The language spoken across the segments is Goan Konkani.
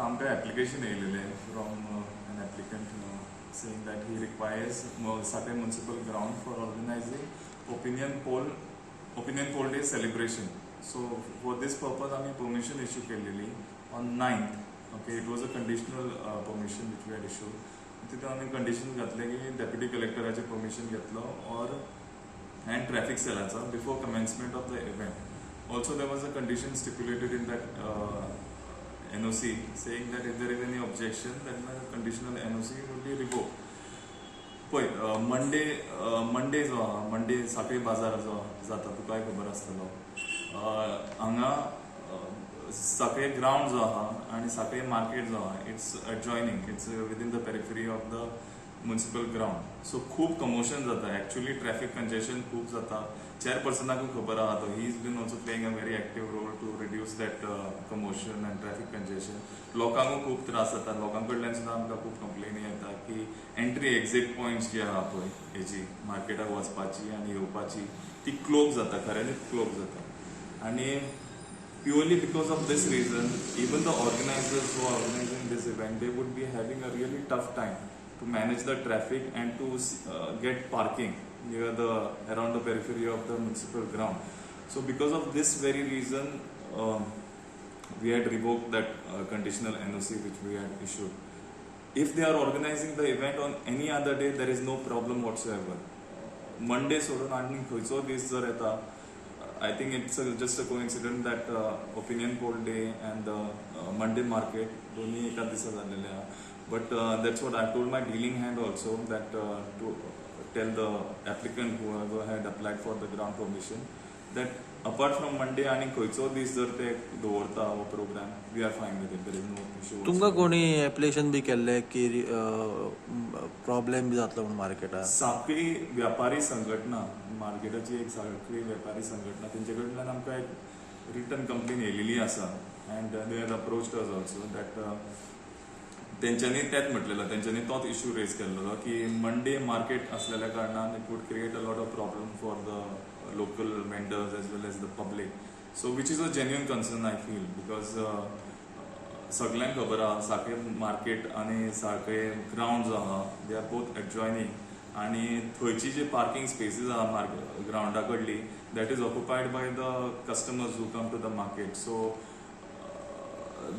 आमकां application येयलेलें from an applicant saying that he requires Sanquelim municipal ground for organizing opinion poll day celebration. So for this purpose आमी permission issue केलेली on 9th. Okay, it was a conditional permission which we had issued. तितून आमी कंडिशन घातलें की डेप्युटी कलेक्टराचें परमिशन घेतलो or and traffic सेलाचो before commencement of the event. Also, there was a condition stipulated in that NOC saying that if there is any objection, then the conditional NOC will be revoked. पळय, मंडे मंडे जो आहा, मंडे सांखळी बाजार जो जाता, तुकाय खबर आसतलो. हांगा सांखळे ग्रावंड जो आहा आनी सांखळे मार्केट जो आहा, it's adjoining, it's within the periphery of the municipal ground, so खूब कमोशन जाता. एक्चुअली ट्रॅफिक कंजेशन खूब जाता. चेअरपर्सनाकूय खबर आहा. तो he is been also playing a very active role to reduce that commotion and traffic congestion. लोकांकूय खूब त्रास जाता. लोकां कडल्यान सुद्दां आमकां खूब कंप्लेनी येता की एंट्री एक्झीट पॉयंट्स जे आहा पळय, हेजी मार्केटाक वचपाची आनी येवपाची, ती क्लोज जाता, खऱ्यांनीच क्लोज जाता. आनी purely because of this reason, even the organizers who are organizing this event, they would be having a really tough time to manage the traffic and to get parking near the around the periphery of the municipal ground. So because of this very reason, we had revoked that conditional NOC which we had issued. If they are organizing the event on any other day, there is no problem whatsoever. Monday सोडून आनी खंयचो दीस जर येता, I think it's just a coincidence that opinion poll day and the Monday market दोन्ही एकाच दिसा जाल्लेले आहा. But that's what I told my dealing hand also, that to tell the applicant, whoever had applied for the ground permission, that apart from Monday आनी खंयचो दीस जर ते दवरता हो programme, we are fine with it. There is no issue. तुमकां कोणी एप्लिकेशन बी केल्लें की प्रॉब्लेम बी जातलो म्हणून मार्केटाक? सांखळी व्यापारी संघटना, मार्केटाची एक सांखळी व्यापारी संघटना, तेंचे कडल्यान आमकां एक रिटन कंप्लेन येयलेली आसा and they had approached us also that तेंच्यांनी तेंच म्हटलेलं, तेंच्यांनी तोच इश्यू रेज केल्लो की मंडे मार्केट असलेल्या कारणान it would create a lot of problem for the local vendors as well as the public, so which is a genuine concern, I feel, because सगळ्यांक खबर आहा, सांखळे मार्केट आनी सांखळे ग्रावंड जो आहा, they are both adjoining आनी थंयची जी पार्किंग स्पेसीस आहा market ग्रावंडा कडली, that is occupied by the customers who come to the market. So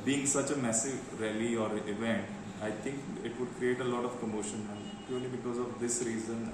being such a massive rally or event, I think it would create a lot of commotion, and purely because of this reason.